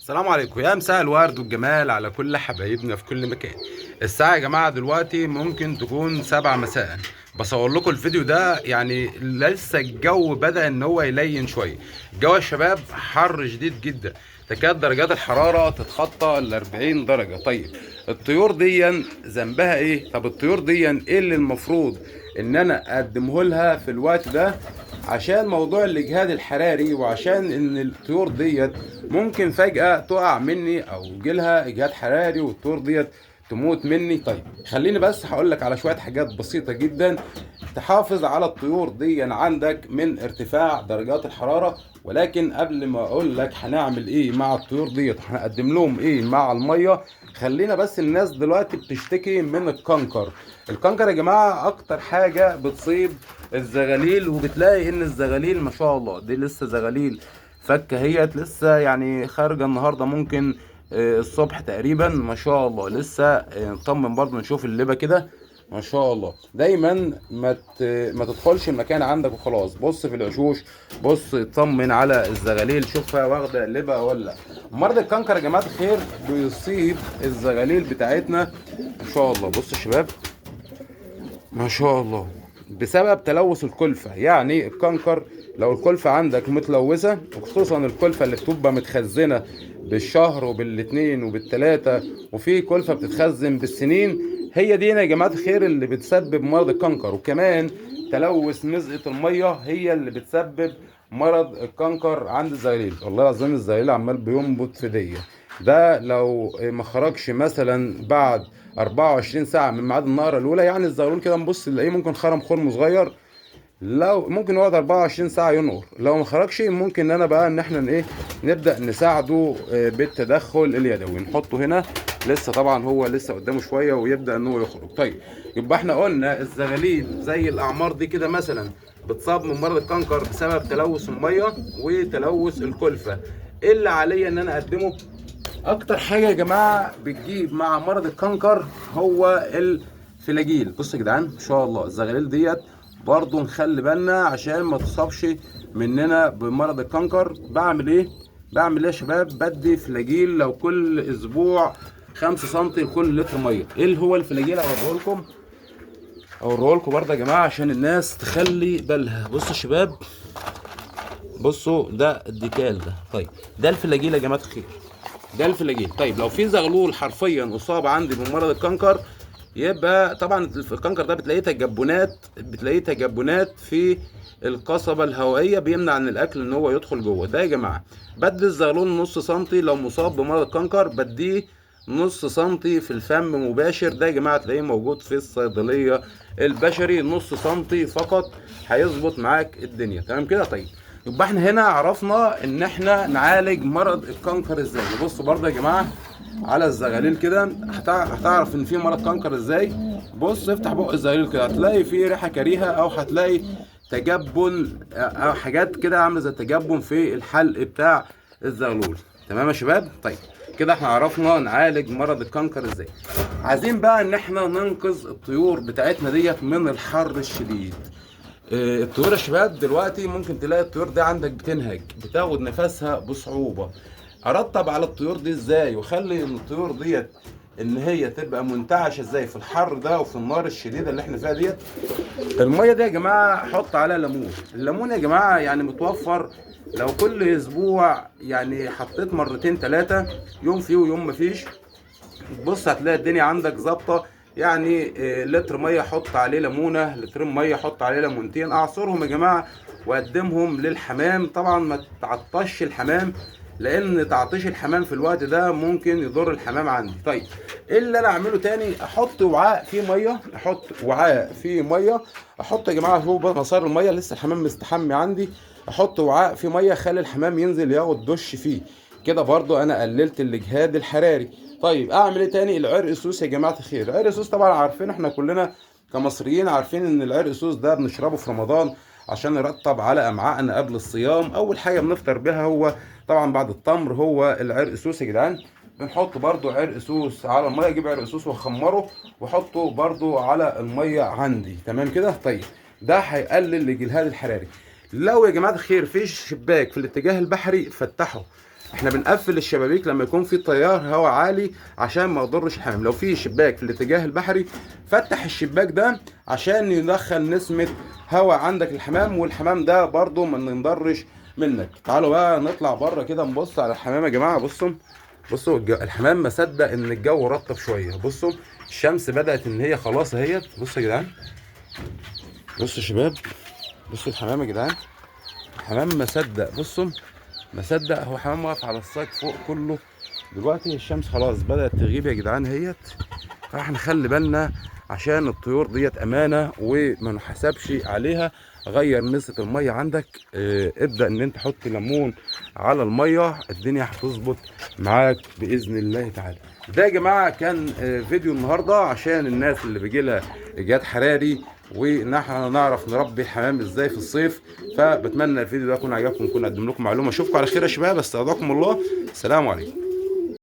السلام عليكم يا مساء الورد والجمال على كل حبايبنا في كل مكان. الساعة يا جماعة دلوقتي ممكن تكون 7 مساء. بصور لكم الفيديو ده يعني لسه الجو بدأ ان هو يلين شوية. الجو يا شباب حر شديد جدا، تكاد درجات الحرارة تتخطى 40 درجة. طيب الطيور دي ذنبها ايه؟ طب الطيور دي ايه اللي المفروض ان انا اقدمه لها في الوقت ده عشان موضوع الاجهاد الحراري، وعشان ان الطيور ديت ممكن فجأة تقع مني او يجيلها اجهاد حراري والطيور ديت تموت مني. طيب خليني بس هقول لك على شوية حاجات بسيطة جدا تحافظ على الطيور دي عندك من ارتفاع درجات الحرارة. ولكن قبل ما اقول لك هنعمل ايه مع الطيور ديت، هنقدم لهم ايه مع المية، خلينا بس الناس دلوقتي بتشتكي من الكنكر. الكنكر يا جماعة اكتر حاجة بتصيب الزغاليل، وبتلاقي ان الزغاليل ما شاء الله دي لسه زغاليل فكه هيت لسه يعني خارجة النهاردة، ممكن الصبح تقريبا ما شاء الله لسه. نطمن برضه نشوف اللبة كده ما شاء الله. دايما ما تدخلش المكان عندك وخلاص، بص في العشوش، بص اطمن على الزغاليل، شوفها واخده لبه ولا لا. مرض الكنكر يا جماعة الخير بيصيب الزغاليل بتاعتنا ما شاء الله. بص يا شباب ما شاء الله بسبب تلوث الكلفة. يعني الكنكر لو الكلفة عندك متلوثه، وخصوصا الكلفة اللي بتبقى متخزنه بالشهر وبالاتنين وبالتلاته، وفي كلفه بتتخزن بالسنين، هي دي يا جماعة الخير اللي بتسبب مرض الكنكر. وكمان تلوث مزقه المية هي اللي بتسبب مرض الكنكر عند الزغاليل. والله العظيم الزغاليل عمال بينبط في ديه ده، لو ما خرجش مثلا بعد 24 ساعة من ميعاد النقره الاولى، يعني الزغلول كده نبص نلاقيه ممكن خرم خرم صغير، لو ممكن يقعد 24 ساعة ينقر، لو ما خرجش ممكن انا بقى ان احنا ايه نبدا نساعده بالتدخل اليدوي، نحطه هنا لسه طبعا هو لسه قدامه شوية ويبدا ان هو يخرج. طيب يبقى احنا قلنا الزغاليل زي الاعمار دي كده مثلا بتصاب من مرض الكنكر بسبب تلوث المية وتلوث الكلفة. ايه اللي عليا ان انا اقدمه؟ اكتر حاجة يا جماعة بتجيب مع مرض الكنكر هو الفلاجيل. بصوا يا جدعان ما شاء الله الزغاليل ديت برضو نخلي بالنا عشان ما تصابش مننا بمرض الكنكر. بعمل ايه؟ بعمل ايه يا شباب؟ بدي فلاجيل لو كل اسبوع 5 سم لكل لتر مية. ايه اللي هو الفلاجيل؟ اوريه لكم برضه يا جماعة عشان الناس تخلي بالها. بصوا يا شباب، بصوا ده الديكال ده، طيب ده الفلاجيل يا جماعة الخير، ده الفلاجيل. طيب لو في زغلول حرفيا اصاب عندي بمرض الكنكر، يبقى طبعا الكنكر ده بتلاقيه تجبنات، بتلاقيه تجبنات في القصبة الهوائية، بيمنع ان الاكل ان هو يدخل جوه. ده يا جماعة بدي الزغلول نص سنتي لو مصاب بمرض الكنكر، بديه نص سنتي في الفم مباشر. ده يا جماعة تلاقيه موجود في الصيدلية البشري، نص سنتي فقط هيظبط معاك الدنيا تمام كده. طيب يبقى احنا هنا عرفنا ان احنا نعالج مرض الكنكر ازاي. بصوا برضه يا جماعة على الزغاليل كده هتعرف ان في مرض كنكر ازاي. بص افتح بق الزغاليل كده هتلاقي فيه ريحه كريهة، او هتلاقي تجبن او حاجات كده عامله زي التجبن في الحلق بتاع الزغلول. تمام يا شباب؟ طيب كده احنا عرفنا نعالج مرض الكنكر ازاي. عايزين بقى ان احنا ننقذ الطيور بتاعتنا ديت من الحر الشديد. الطيور يا شباب دلوقتي ممكن تلاقي الطيور دي عندك بتنهج، بتاخد نفسها بصعوبة. ارطب على الطيور دي ازاي، واخلي ان الطيور ديت ان هي تبقى منتعشه ازاي في الحر ده وفي النار الشديدة اللي احنا فيها ديت؟ المية دي يا جماعة حط عليها ليمون. الليمون يا جماعة يعني متوفر، لو كل اسبوع يعني حطيت مرتين 3، يوم فيه ويوم مفيش، بص هتلاقي الدنيا عندك ظابطة. يعني لتر مية حط عليه ليمونه، لترين مية حط عليه ليمونتين، اعصرهم يا جماعة وقدمهم للحمام. طبعا ما تعطش الحمام، لان تعطيش الحمام في الوقت ده ممكن يضر الحمام عندي. طيب ايه اللي انا اعمله تاني؟ احط وعاء فيه مية، احط وعاء فيه مية، احط يا جماعة شوف مسار المية لسه الحمام مستحمي عندي، احط وعاء فيه مية، خلي الحمام ينزل ياخد دش فيه كده، برضو انا قللت الاجهاد الحراري. طيب اعمل ايه تاني؟ العرق السوس يا جماعة الخير. العرق السوس طبعا عارفين احنا كلنا كمصريين، عارفين ان العرق السوس ده بنشربه في رمضان عشان نرطب على امعائنا قبل الصيام. اول حاجة بنفطر بها هو طبعا بعد التمر هو العرق السوس يا جدعان. بنحط برضو عرق سوس على المية، اجيب عرق سوس واخمره واحطه برضو على المية عندي تمام كده. طيب ده هيقلل الاجهاد الحراري. لو يا جماعة الخير في شباك في الاتجاه البحري فتحه، احنا بنقفل الشبابيك لما يكون في تيار هواء عالي عشان ما يضرش الحمام. لو في شباك في الاتجاه البحري فتح الشباك ده عشان يدخل نسمة هواء عندك الحمام، والحمام ده برضو ما نضرش منك. تعالوا بقى نطلع بره كده نبص على الحمام يا جماعة. بصوا بصوا الحمام ما صدق ان الجو رطب شوية. بصوا الشمس بدات ان هي خلاص اهيت. بصوا يا جدعان، بصوا يا شباب، بصوا الحمام يا جدعان، الحمام ما صدق. بصوا ما صدق، هو حمام واقف على الصاج فوق كله. دلوقتي الشمس خلاص بدات تغيب يا جدعان اهيت، فاحنا نخلي بالنا عشان الطيور ديت امانه وما نحاسبش عليها. غير نسبه المية عندك، ابدا ان انت حط ليمون على المية، الدنيا هتظبط معاك باذن الله تعالى. ده يا جماعة كان فيديو النهارده عشان الناس اللي بيجي لها اجهاد حراري وان احنا نعرف نربي الحمام ازاي في الصيف. فبتمنى الفيديو ده يكون عجبكم، يكون قدم لكم معلومة. اشوفكم على خير يا شباب، استودعكم الله، السلام عليكم.